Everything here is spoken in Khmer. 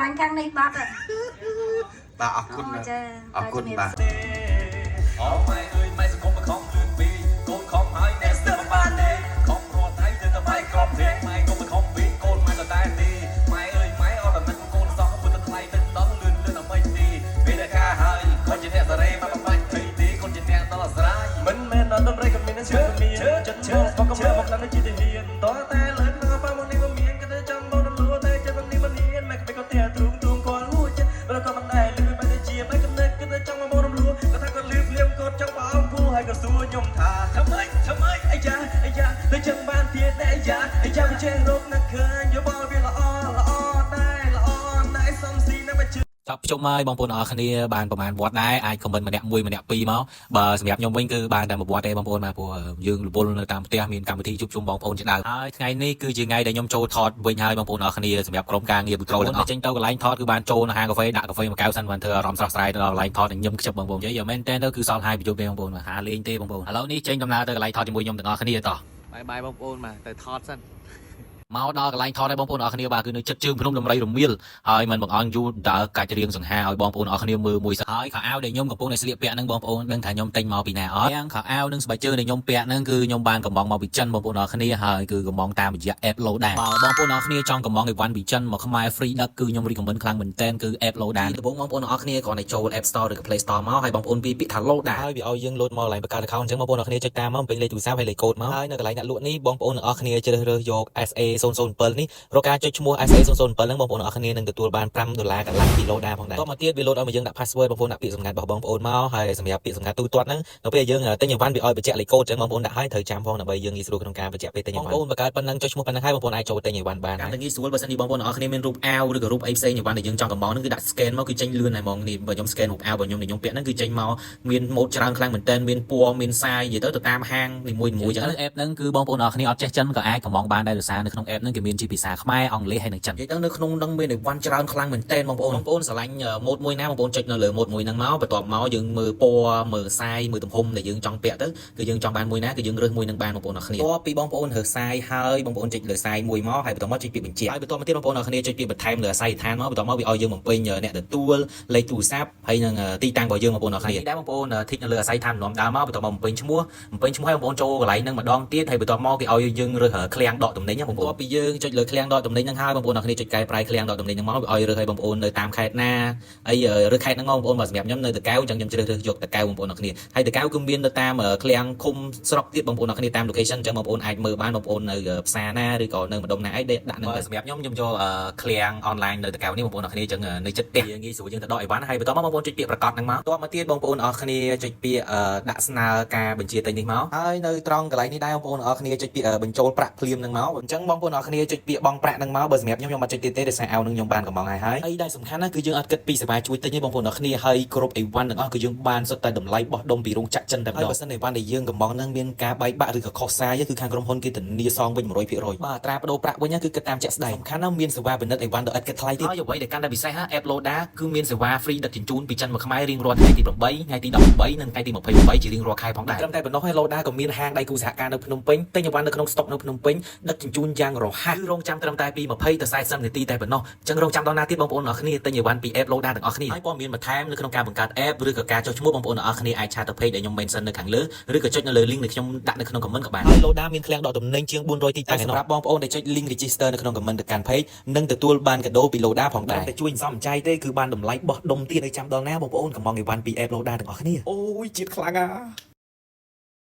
ញ់ខាងនេះបាត់ហើយ បាទអរគុណ អូចា អរគុណបាទ អូម៉ែអើយម៉ែសង្គមខំលឿនពេកកូនខំហើយអ្នកស្ទើរបានទេខំរាល់ថ្ងៃទៅតែម៉ែក្រំទេម៉ែកុំខំវិញកូនម៉ែតតែទេម៉ែអើយម៉ែអត់តែកូនសោះពុទ្ធថ្លៃទៅដល់លឿនលឿនអ្វីទេពេលតែការហើយកូនជាអ្នកសេរីមកបំបាច់ភ័យទេកូនជាអ្នកដល់ស្រ័យមិនមែនដល់ដំរីក៏មានឈើមានចិត្តឈើស្បកកំមកឡើងជាទាហានតតែលើក្នុងប៉ាមកនេះមកមានក៏ទៅចាំបងរំលួតែចិត្តមិននេះមិនហ៊ានម៉ែក៏ក៏តែទ្រូងទ្រូងគាត់ហួចចិត្តបើក៏មិនដែរលឺបែរទៅជាម៉ែកំណត់ក៏ទៅចង់មករំលួក៏ថាគាត់លឺភ្លាមគាត់ចង់បោកគូហើយក៏សួរខ្ញុំថាធ្វើម៉េចធ្វើម៉េចអាយ៉ាអាយ៉ាទៅចឹងបានទៀតដែរអាយ៉ាអាយ៉ាវាចេះរកនឹកឃើញយោបល់វាល្អល្អដែរល្អដែរសំស៊ីនៅមកជឿ ចាប់ភ្ជុំហើយបងប្អូនអរគ្នាបានប្រហែលវត្តដែរអាច comment ម្នាក់មួយម្នាក់ពីរមកបើសម្រាប់ខ្ញុំវិញគឺបានតែមួយវត្តទេបងប្អូនបាទព្រោះយើងរវល់នៅតាមផ្ទះមានកម្មវិធីជួបជុំបងប្អូនជាដើមហើយថ្ងៃនេះគឺជាថ្ងៃដែលខ្ញុំចូលថតវិញហើយបងប្អូនអរគ្នាសម្រាប់ក្រុមការងារបុត្រូទាំងអស់ចេញទៅកន្លែងថតគឺបានចូលនៅហាងកាហ្វេដាក់កាហ្វេមួយកែវសិនបានធ្វើអារម្មណ៍ស្រស់ស្រាយទៅដល់កន្លែងថតនិងញឹមខ្ជិបបងប្អូននិយាយមែនតើទៅគឺសល់ហើយប្រយុទ្ធទេបងប្អូនហាលេងទេបងប្អូនឥឡូវនេះចេញដំណើរទៅកន្លែងថតជាមួយខ្ញុំទាំងអស់គ្នាតោះ bye bye បងប្អូនបាទទៅថតសិន មកដល់កន្លែងថតហើយបងប្អូនអរគ្នាបាទគឺនៅចិត្តជើងភ្នំដំរីរមៀលហើយមិនបង្អន់យូរដើរកាច់រៀងសង្ហាឲ្យបងប្អូនអរគ្នាមើលមួយសិនហើយខោអាវដែលខ្ញុំកំពុងតែស្លៀកពាក់ហ្នឹងបងប្អូនដឹងថាខ្ញុំទិញមកពីណាអត់ទាំងខោអាវនិងស្បែកជើងដែលខ្ញុំពាក់ហ្នឹងគឺខ្ញុំបានកម្ម៉ង់មកពីចិនបងប្អូនអរគ្នាហើយគឺកម្ម៉ង់តាមរយៈ app Loda បើបងប្អូនអរគ្នាចង់កម្ម៉ង់អីវ៉ាន់ពីចិនមកខ្មែរ free ដឹកគឺខ្ញុំ recommend ខ្លាំងមែនទែនគឺ app Loda ដំបូងបងប្អូនអរគ្នាគ្រាន់តែចូល App Store ឬក៏ Play Store មកហើយបងប្អូនពីពាក្យថា Loda ហើយវាឲ្យយើងលោតមកកន្លែងបង្កើត account អញ្ចឹងបងប្អូនអរគ្នាចុចតាមមកបំពេញលេខទូរស័ព្ទហើយលេខកូដមកហើយនៅកន្លែងអ្នកលក់នេះបងប្អូនទាំងអស់គ្នាជ្រើសរើសយក SA 007នេះរកការចុចឈ្មោះ SA 007ហ្នឹងបងប្អូនអរគ្នានឹងទទួលបាន5ដុល្លារកន្លះពី Loda ផងដែរតមកទៀតវាលោតឲ្យមកយើងដាក់ password បងប្អូនដាក់ពាក្យសម្ងាត់របស់បងប្អូនមកហើយសម្រាប់ពាក្យសម្ងាត់ទូទាត់ហ្នឹងនៅពេលយើងទិញអីវ៉ាន់វាឲ្យបញ្ជាក់លេខកូដអញ្ចឹងបងប្អូនដាក់ឲ្យត្រូវចាំផងដើម្បីយើងងាយស្រួលក្នុងការបញ្ជាក់ពេលទិញអីវ៉ាន់បងប្អូនបង្កើតប៉ុណ្ណឹងចុចឈ្មោះប៉ុណ្ណឹងហើយបងប្អូនអាចចូលទិញអីវ៉ាន់បានហើយងាយស្រួលបើសិនជាបងប្អូនអរគ្នាមានរូបអាវឬក៏រូបអីផ្សេងអីវ៉ាន់ដែលយើងចង់កម្ម៉ង់ហ្នឹងគឺដាក់ scan មកគឺចេញលឿនតែហ្មងនេះបើខ្ញុំ scan រូបអាវរបស់ខ្ញុំដែលខ្ញុំពាក់ហ្នឹងគឺចេញមកមានម៉ូដច្រើនខ្លាំងមែនទែនមានពណ៌មាន size និយាយទៅទៅតាមហាងនីមួយៗអញ្ចឹង app ហ្នឹងគឺបងប្អូនអរគ្នាអត់ចេះចិនក៏អាចកម្ម៉ង់បានដែរដោយសារនៅក្នុង app ហ្នឹងគេមានជាភាសាខ្មែរអង់គ្លេសហើយនិងចិននិយាយទៅនៅក្នុងហ្នឹងមានអីវ៉ាន់ច្រើនខ្លាំងមែនទែនបងប្អូនបងប្អូនស្រឡាញ់ម៉ូដមួយណាបងប្អូនចុចនៅលើម៉ូដមួយហ្នឹងមកបន្ទាប់មកយើងមើលពណ៌មើល size មើលទំហំដែលយើងចង់ពាក់ទៅគឺយើងចង់បានមួយណាគឺយើងរើសមួយហ្នឹងបានបងប្អូនអរគ្នាបន្ទាប់ពីបងប្អូនរើស size ហើយបងប្អូនចុចលើ size មួយមកហើយបន្ទាប់មកចុចពាក្យបញ្ជាក់ហើយបន្ទាប់មកទៀតបងប្អូនអរគ្នាចុចពាក្យបន្ថែមលើអាស័យដ្ឋានមកបន្ទាប់មកវាឲ្យយើងបំពេញអ្នកទទួលលេខទូរស័ព្ទហើយនឹងទីតាំងរបស់យើងបងប្អូនអរគ្នាដែរបងប្អូន tick នៅលើអាស័យដ្ឋានដំដើមមកបន្ទាប់មកបំពេញឈ្មោះបំពេញឈ្មោះហើយបងប្អូនចូលកន្លែងហ្នឹងម្ដងទៀតហើយបន្ទាប់មកគេឲ្យយើងរើសឃ្លាំងដកទំនិញបងប្អូនបន្ទាប់ពីយើងចុចលើឃ្លាំងដកទំនិញហ្នឹងហើយបងប្អូនអរគ្នាចុចកែប្រែឃ្លាំងដកទំនិញហ្នឹងមកវាឲ្យរើសឲ្យបងប្អូននៅតាមខេត្តណាអីរើសខេត្តហ្នឹងមកបងប្អូនបើសម្រាប់ខ្ញុំនៅតាកែវអញ្ចឹងខ្ញុំជ្រើសរើសយកតាកែវបងប្អូនអរគ្នាហើយតាកែវគឺមាននៅតាមឃ្លាំងឃុំស្រុកទៀតបងប្អូនអរគ្នាតាម location អញ្ចឹងបងប្អូនអាចមើលបានបងប្អូននៅផ្សារណាឬក៏នៅម្ដុំណាអីដាក់ហ្នឹងសម្រាប់ខ្ញុំខ្ញុំយកឃ្លាំងអនឡាញនៅតាកែវនេះបងប្អូនអរគ្នាអញ្ចឹងនៅចិត្តផ្ទះងាយស្រួលយើងទៅដកអីវ៉ាន់ហើយបន្ទាប់មកបងប្អូនចុចពាក្យប្រកាសហ្នឹងមកបន្ទាប់មកទៀតបងប្អូនអរគ្នាចុចពាក្យដាក់ស្នើការបញ្ជាទិញនេះមកហើយនៅត្រង់កន្លែងនេះដែរបងប្អូនអរគ្នាចុចពាក្យបញ្ចូលប្រាក់ភ្លាមហ្នឹងមកអញ្ចឹងបងប្អូនអរគ្នាចុចពាក្យបង់ប្រាក់ហ្នឹងមកបើសម្រាប់ខ្ញុំខ្ញុំអត់ចុចទៀតទេដោយសារអាវហ្នឹងខ្ញុំបានកម្ម៉ង់ហើយហើយអីដែលសំខាន់ណាគឺយើងអត់គិតពីសេវាជួយទិញទេបងប្អូនអរគ្នាហើយគ្រប់អីវ៉ាន់ទាំងអស់គឺយើងបានសុទ្ធតែតម្លៃបោះដុំពីរោងចក្រចិនតែម្ដងហើយបើសិនអីវ៉ាន់ដែលយើងកម្ម៉ង់ហ្នឹងមានការបែកបាក់ឬក៏ខុស size គឺខាងក្រុមហ៊ុនគេធានាសងវិញ100%បាទអត្រាប្តូរប្រាក់វិញគឺគិតតាមជាក់ស្ដែងសំខាន់ណាស់មានសេវាពិនិត្យអីវ៉ាន់ដោយឥតគិតថ្លៃទៀតហើយអ្វីដែលកាន់តែពិសេសហា app Loda គឺមានសេវា free ដឹកជញ្ជូនពីចិនមកខ្មែររៀងរាល់ថ្ងៃទី8ថ្ងៃទី18និងថ្ងៃទី28ជារៀងរាល់ខែផងដែរត្រឹមតែប៉ុណ្ណោះហើយ Loda ក៏មានហាងដៃគូសហការនៅភ្នំពេញទិញអីវ៉ាន់នៅក្នុងស្តុកនៅភ្នំពេញដឹកជញ្ជូនយ៉ាងរហ័សគឺរងចាំត្រឹមតែពី20ទៅ40នាទីតែប៉ុណ្ណោះអញ្ចឹងរងចាំដល់ណាទៀតបងប្អូនអរគ្នាទិញអីវ៉ាន់ពី app Loda ទាំងអស់គ្នាហើយព័ត៌មានបន្ថែមនៅក្នុងការបង្កើត app ឬក៏ការចុះឈ្មោះបងប្អូនអរគ្នាអាច chat ទៅ page ដែលខ្ញុំ mention នៅខាងលើឬក៏ចុចនៅលើ link ដែលខ្ញុំដាក់នៅក្នុង comment ក៏បានហើយ Loda មានឃ្លាំងដកទំនិញជាង400ទីតាំងសម្រាប់បងប្អូនដែលចុច link register នៅក្នុង comment ទៅកាន់ page នឹងទទួលបានកាដូពី Loda ផងដែរតែជួយសំចៃទេគឺបានតម្លៃបោះដុំទៀតនៅចាំដល់ណាបងប្អូនកម្ម៉ង់អីវ៉ាន់ពី app Loda ទាំងអស់គ្នាអូយជាតិខ្លាំងអា